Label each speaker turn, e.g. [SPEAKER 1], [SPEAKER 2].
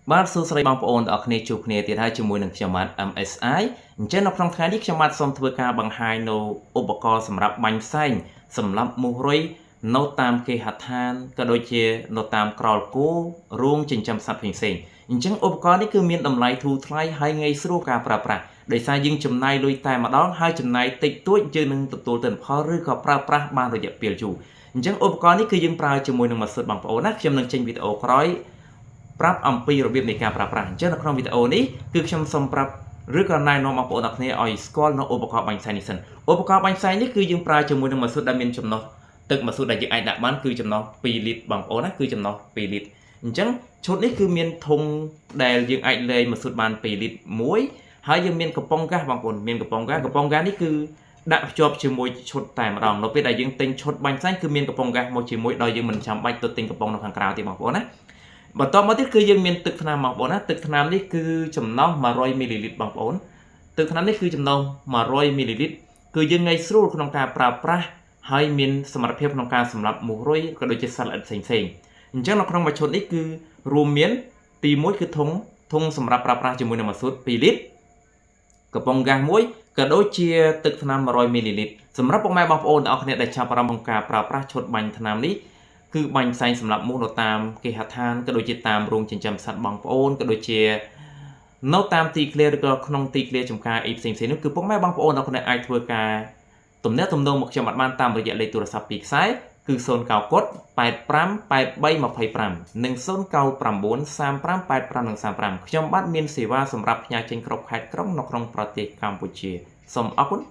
[SPEAKER 1] បាទសួស្តីបងប្អូនទាំងអស់គ្នាជួបគ្នាទៀតហើយជាមួយនឹងខ្ញុំបាទ MSI អញ្ចឹងនៅក្នុងថ្ងៃនេះខ្ញុំបាទសូមធ្វើការបង្ហាញនៅឧបករណ៍សម្រាប់បាញ់ផ្សែងសម្រាប់មូសរុយនៅតាមគេហដ្ឋានក៏ដូចជានៅតាមក្រោលគោរោងចិញ្ចឹមសត្វផ្សេងៗអញ្ចឹងឧបករណ៍នេះគឺមានតម្លៃធូរថ្លៃហើយងាយស្រួលការប្រើប្រាស់ដោយសារយើងចំណាយលុយតែម្ដងហើយចំណាយតិចតួចយើងនឹងទទួលទិន្នផលឬក៏ប្រើប្រាស់បានរយៈពេលយូរអញ្ចឹងឧបករណ៍នេះគឺយើងប្រើជាមួយនឹងម៉ាស៊ីនបងប្អូនណាខ្ញុំនឹងចេញវីដេអូក្រោយ ប្រាប់អំពីរបៀបនៃការប្រើប្រាស់អញ្ចឹងនៅក្នុងវីដេអូនេះគឺខ្ញុំសូមប្រាប់ឬក៏ណែនាំបងប្អូនទាំងគ្នាឲ្យស្គាល់នៅឧបករណ៍បាញ់ផ្សែងនេះសិនឧបករណ៍បាញ់ផ្សែងនេះគឺយើងប្រើជាមួយនឹងម៉ាស៊ីនដែលមានចំណុះទឹកម៉ាស៊ីនដែលយើងអាចដាក់បានគឺចំណុះ2លីត្របងប្អូនណាគឺចំណុះ2លីត្រអញ្ចឹងឈុតនេះគឺមានធុងដែលយើងអាចលែងម៉ាស៊ីនបាន2លីត្រមួយហើយយើងមានកំប៉ុងហ្គាសបងប្អូនមានកំប៉ុងហ្គាសកំប៉ុងហ្គាសនេះគឺដាក់ភ្ជាប់ជាមួយឈុតតែម្ដងនៅពេលដែលយើងទិញឈុតបាញ់ផ្សែងគឺមានកំប៉ុងហ្គាសមកជាមួយដោយយើងមិនចាំបាច់ទៅទិញកំប៉ុងនៅខាងក្រៅទេបងប្អូនណា បន្ទាប់មកទៀតគឺយើងមានទឹកថ្នាំបងប្អូនណាទឹកថ្នាំនេះគឺចំណុះ100មីលីលីត្របងប្អូនទឹកថ្នាំនេះគឺចំណុះ100មីលីលីត្រគឺយើងងាយស្រួលក្នុងការប្រើប្រាស់ហើយមានសមត្ថភាពក្នុងការសម្លាប់មូសរុយក៏ដូចជាសត្វល្អិតផ្សេងផ្សេងអញ្ចឹងនៅក្នុងមួយឈុតនេះគឺរួមមានទី1គឺធុងធុងសម្រាប់ប្រើប្រាស់ជាមួយនឹងម៉ាស៊ូត2លីត្រកំប៉ុងហ្គាសមួយក៏ដូចជាទឹកថ្នាំ100មីលីលីត្រសម្រាប់ពុកម៉ែបងប្អូនទាំងអស់គ្នាដែលចាប់អារម្មណ៍ក្នុងការប្រើប្រាស់ឈុតបាញ់ថ្នាំនេះ គឺបាញ់ផ្សែងសម្រាប់មូសនៅតាមគេហដ្ឋានក៏ដូចជាតាមរោងចិញ្ចឹមសត្វបងប្អូនក៏ដូចជានៅតាមទីធ្លាឬក៏ក្នុងទីធ្លាចំការអីផ្សេងៗនោះគឺពុកម៉ែបងប្អូនទាំងគ្នាអាចធ្វើការទំនាក់ទំនងមកខ្ញុំអត់បានតាមរយៈលេខទូរស័ព្ទពីរខ្សែគឺ0៩កុដ85 83 25និង099 35 85និង35ខ្ញុំបាទមានសេវាសម្រាប់ផ្ញើចេញគ្រប់ខេត្តក្រុងនៅក្នុងប្រទេសកម្ពុជាសូមអរគុណ។